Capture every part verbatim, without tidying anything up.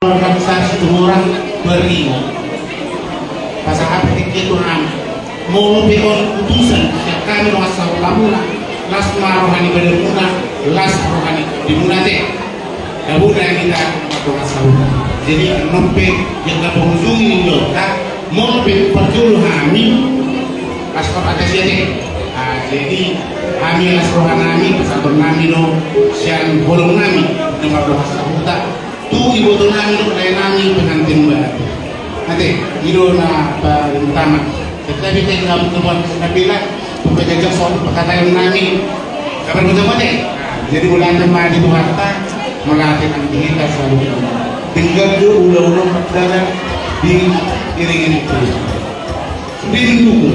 Keluarga besar Situmorang Bernimo. Pasahat tingki tu hami. Molo pe on utusan sian hami dongan sahutamuna, las ma roha ni badanmuna, las roha ni tondimuna te. Dabu na kita dongan sahuta. Jadi, nompe yang na penghujung ini loh, kan? Molo pe parjolo hami, las roha ta sian i. Ah, jadi, hami las roha nami, pasahaton nami do, sian holong nami, na mardongan sahuta. Tu iboto nami do, lae nami, pengantin baru. Ate, i do na paling utama. Tetapi kita nggak butuh buat kita bilang, tu pajajak soal perkataan nami. Kabar macam mana? Nah, jadi mulai ma di Tuhanta, mulai dengan kita selalu. Tinggal do ula-ula perdana di iring-iring. Di mendukung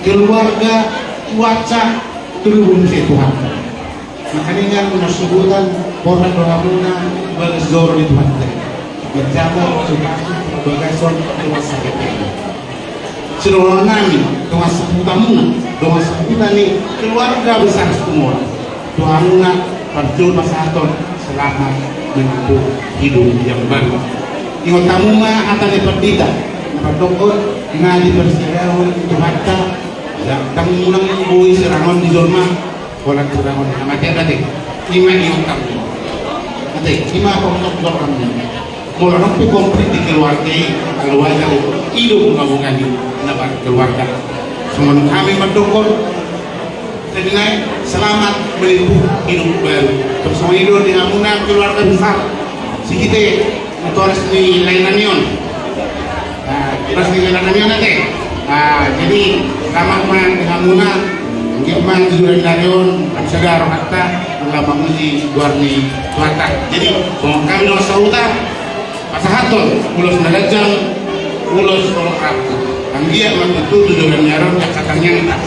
keluarga, cuaca, terhubung si Tuhan. Makana na marsogot on, borhat do hamuna bagas joro ni Tuhanta. Manjalo supasu bagasan dongan sahuta. Sidohonon nami, dongan sahutamuna, dongan sahuta ni keluarga besar Situmorang. Tu hamuna parjolo pasahaton selamat menempuh hidup yang baru. Ingot hamu ma hata ni pandita, na mandok on, na diparsadahon Tuhanta, ndang unang boi sirangon ni jolma, holan sirangon ni hamatean ate. I ma ingot hamu. Ate, i ma pongkop jolma. Molo nang pe konflik di keluarga i, keluarga i, i do bunga-bunga ni na markeluarga. Songon hami mandok on, jadi nai, selamat menempuh hidup baru. Terus songon i do di hamuna keluarga besar Sigite, na toras ni lae nami on. Nah, toras ni lae nami on ate. Nah, jadi, selamat ma di hamuna, anggiat ma di joloan ni ari on, asa daro hata, lam manguji goar ni Tuhanta. Jadi, songon hami dongan sahuta, pasahathon ulos na ganjang, ulos na rambu. Anggiat ma tutu tu joloan ni ari on angka tangiangta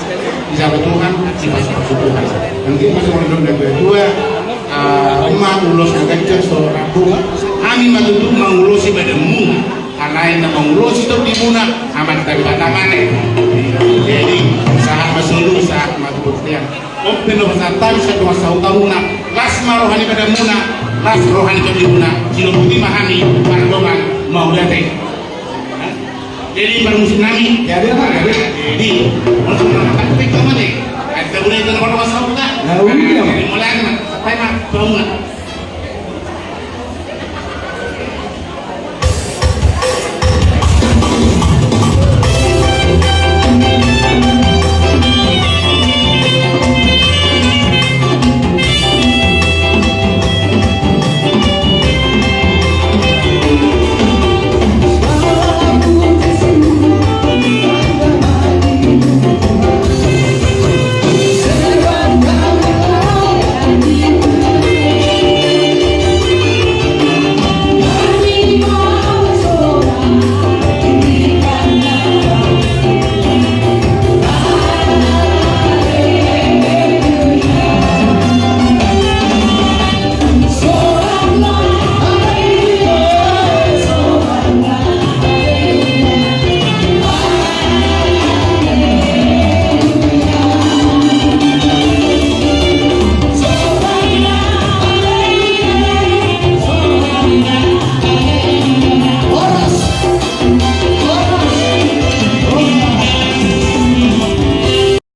dijaba Tuhan, dipasu-pasu Tuhan. Anggiat ma songon na nidok ni natua-tua, ah, on ma ulos na ganjang so rambu. Hami ma tutu mangulosi badanmuna, alai na mangulosi tondimuna Amanta Debata ma ate. Jadi, sahat ma solu, sahat ma tu bontean. On pe na pasahat hami sian dongan sahutamuna, las ma roha ni badanmuna, las roha ni tondimuna, dilombuti ma hami mardongan mauliate. Jadi, parmusik nami. Jadi, apa, jadi? Jadi, untuk mantap, kita mana? Ada boleh itu nomor dongan sahuta. Nah, iya. Jadi, mulai, Mas. Sampai, Mas. Bangun.